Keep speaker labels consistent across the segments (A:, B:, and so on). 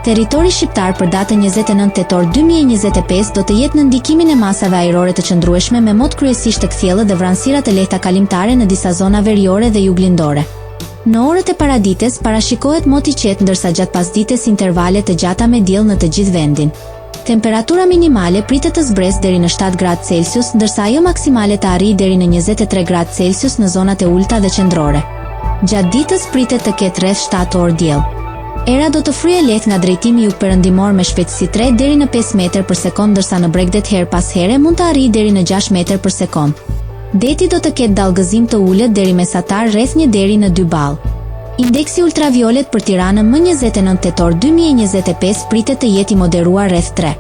A: Territori shqiptar për datën 29 tetor 2025 do të jetë në ndikimin e masave ajrore të qëndrueshme me mot kryesisht të kthjellët dhe vranësira të lehta kalimtare në disa zona veriore dhe juglindore. Në orët e paradites parashikohet mot i qetë ndërsa gjatë pasdites intervale të gjata me diell në të gjithë vendin. Temperatura minimale pritet të zbresë deri në 7 gradë Celsius, ndërsa ajo maksimale të arrijë deri në 23 gradë Celsius në zonat e ulëta dhe qendrore. Gjatë ditës pritet të ketë rreth 7 orë diell. Era do të fryjë lehtë nga drejtimi jugperëndimor me shpejtësi 3 deri në 5 metër për sekondë ndërsa në bregdet herë pas here mund të arrijë deri në 6 metër për sekondë. Deti do të ketë dallgëzim të ulët deri mesatar rreth një deri në dy ballë. Indeksi ultraviolet për Tiranën më 29 tetor 2025 pritet të jetë i moderuar rreth 3.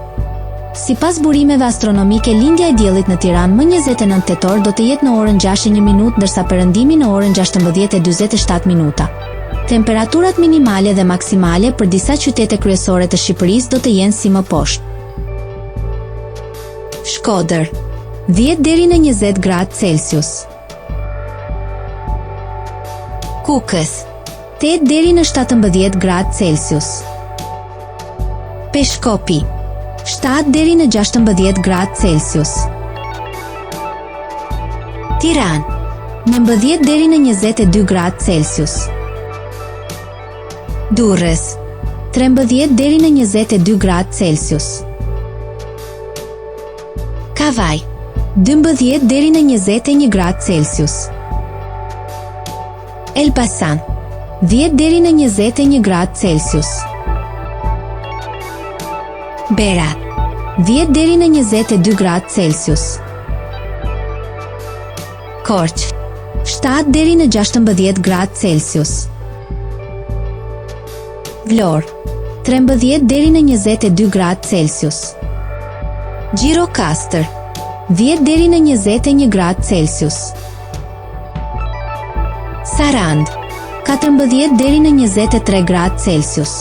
A: Sipas burimeve astronomike lindja e diellit në Tiranë më 29 tetor do të jetë në orën 6 e 1 minutë ndërsa perëndimi në orën 16 e 47 minuta. Temperaturat minimale dhe maksimale për disa qytete kryesore të Shqipërisë do të jenë si më poshtë. Shkodër, 10 deri në 20 gradë Celsius. Kukës, 8 deri në 17 gradë Celsius. Peshkopi, 7 deri në 16 gradë Celsius. Tiranë, 11 deri në 22 gradë Celsius. Durrës, 13 deri në 22 gradë Celsius. Kavajë, 12 deri në 21 gradë Celsius. Elbasan, 10 deri në 21 gradë Celsius. Berat, 10 deri në 22 gradë Celsius. Korçë, 7 deri në 16 gradë Celsius. Vlorë, 13 deri në 22 gradë Celsius. Gjirokastër, 10 deri në 21 gradë Celsius. Sarandë, 14 deri në 23 gradë Celsius.